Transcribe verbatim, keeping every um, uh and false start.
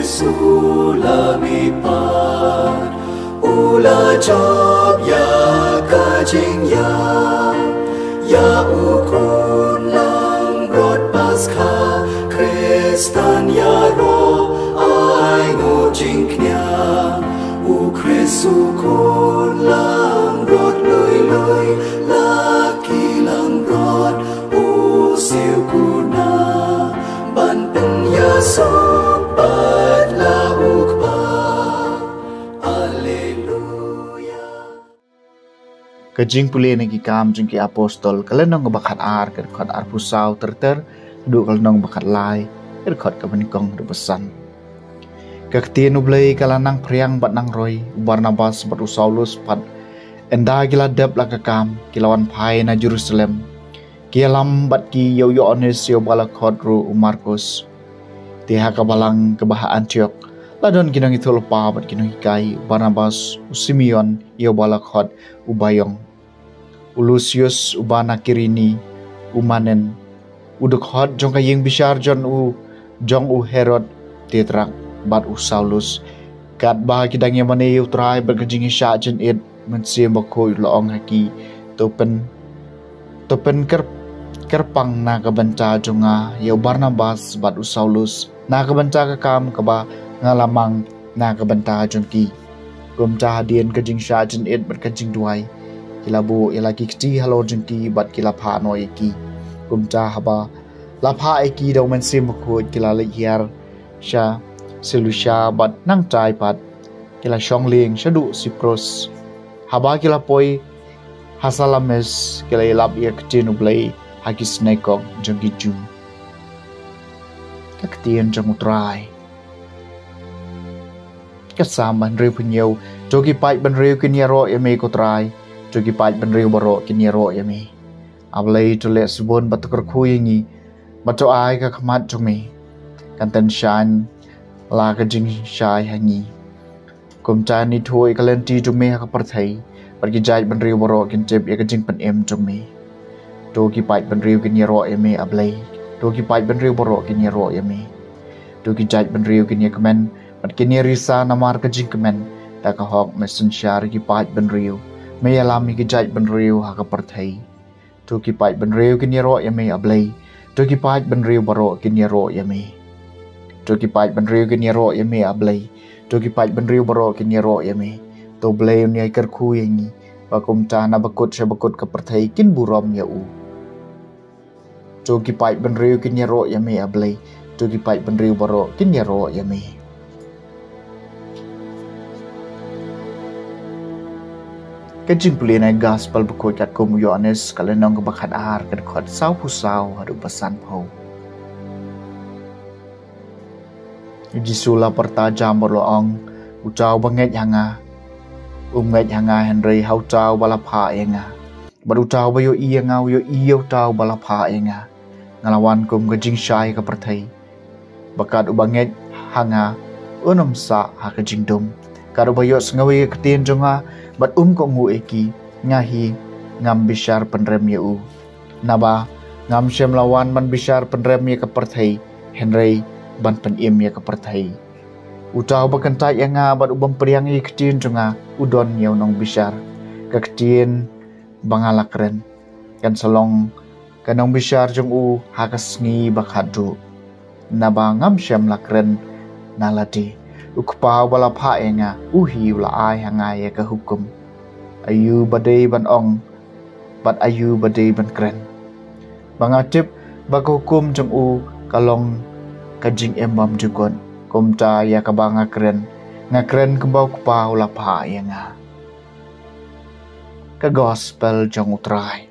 Sula mi pat u la jop ïa ka jingïap ïa u khun langbrot Paskha. Khristan ïaroh ai nguh jingkñia, u Khrist u khun langbrot lui lui, la ki langbrot u siew kuna ban pynïasuk pat la u Kpa. Alleluia. Ka jingpule na ki Kam jong ki Apostol, ka lynnong ba khat ar, ka dkhot arphew saw ter ter haduh ka lynnong ba khat lai, ka dkhot kaba nyngkong haduh ba san. Ka ktien U Blei ka la nang phriang bad nang roi, u Barnabas bad u Saulus pat ynda ki la dep la ka kam, ki la wan phai na Jerusalem. Ki ïalam bad ki ïa u Ïoannis, ïa uba la khot ruh u Markus. Te ha ka balang kaba ha Antiok la don ki nongïathuhlypa bad ki nonghikai, u Barnabas, u Simeon, ïa uba la khot u Bayong, u Lusius uba na Kirini, u Manen, u dkhot jong ka ïing bishar jong u, jong u Herod Tetrak, bad u Saulus. Katba ki dang ïamane ïa u Trai bad ka jingshah jingit, Mynsiem Bakhuid u la ong ha ki, to pyn, to pyn kyr, kyrpang na ka bynta jong nga ïa u Barnabas bad u Saulus, na ka bynta ka kam kaba nga la mang na ka bynta jong ki. Kumta hadien ka jingshah jingit bad ka jingduwai, ki la buh ïa la ki kti halor jong ki bad ki la phah noh ïa ki. Kumta haba la phah ïa ki da u Mynsiem Bakhuid, ki la leit hiar sha Selusia bad nangtai pat ki la shong lieng shaduh Siprus. Haba ki la poi ha Salamis, ki la ïalap ïa ka ktien U Blei ha ki synagog jong ki Jiw. Ka ktien jong U Trai. Ka Salm hynriew phew hynñiew. To ki paid bynriew kin ïaroh ïa me ko Trai, to ki paid bynriew baroh kin ïaroh ïa me. A Blei, to leh shibun bad to kyrkhu ïa ngi, bad to ai ka khmat jong me. Kan tynshaiñ la ka jingshai ha ngi. Kumta ngin ithuh ïa ka lynti jong me ha ka pyrthei, bad ki jaid bynriew baroh kin tip ïa ka jingpynim jong me. To ki paid bynriew kin ïaroh ïa me, A Blei. To ki paid bynriew baroh kin ïaroh ïa me. To ki jaid bynriew kin ïakmen bad kin ïarisa namar ka jingkmen. Da ka hok me synshar ïa ki paid bynriew, me ïalam ïa ki jaid bynriew ha ka pyrthei. To ki paid bynriew kin ïaroh ïa me, A Blei. To ki paid bynriew baroh kin ïaroh ïa me. To ki paid bynriew kin ïaroh ïa me, A Blei. To ki paid bynriew baroh kin ïaroh ïa me. To Blei un ïai kyrkhu ïa ngi, ba kumta na bakut sha bakut ka pyrthei kin burom ïa u. To ki paid bynriew kin ïaroh ïa me, A Blei. To ki paid bynriew baroh kin ïaroh ïa me. Ka jingpule na Gospel Bakhuid katkum u Ïoannis, ka lynnong kaba khat ar, ka dkhot saw phew saw haduh ba san phew. U Jisu u la pyrta jam bad u la ong, uta uba ngeit ha nga, um ngeit ha nga, hynrei ha uta uba la phah ïa nga. Bad uta uba ïohi ïa nga, u ïohi ïa uta uba la phah ïa nga. Nga la wan kum ka jingshai ha ka pyrthei, ba kat uba ngeit ha nga un ym sah ha ka jingdum. Kat uba ïohsngew ïa ka ktien jong nga bad um kohnguh ïa ki, nga hi ngam bishar pynrem ïa u. Naba ngam shym la wan ban bishar pynrem ïa ka pyrthei, hynrei ban pynim ïa ka pyrthei. Uta uba kyntait ïa nga bad u bym pdiang ïa ka ktien jong nga, u don ïa u nongbishar. Ka ktien ba nga la kren kan sa long ka nongbishar jong u ha ka sngi ba khatduh. Naba ngam shym la kren na lade. U Kpa uba la phah ïa nga, u hi u la ai ha nga ïa ka hukum, aïu ba dei ban ong bad aïu ba dei ban kren. Ba nga tip ba ka hukum jong u ka long ka jingim bymjukut. Kumta ïa kaba nga kren, nga kren kumba u Kpa u la phah ïa nga. Ka Gospel jong u Trai.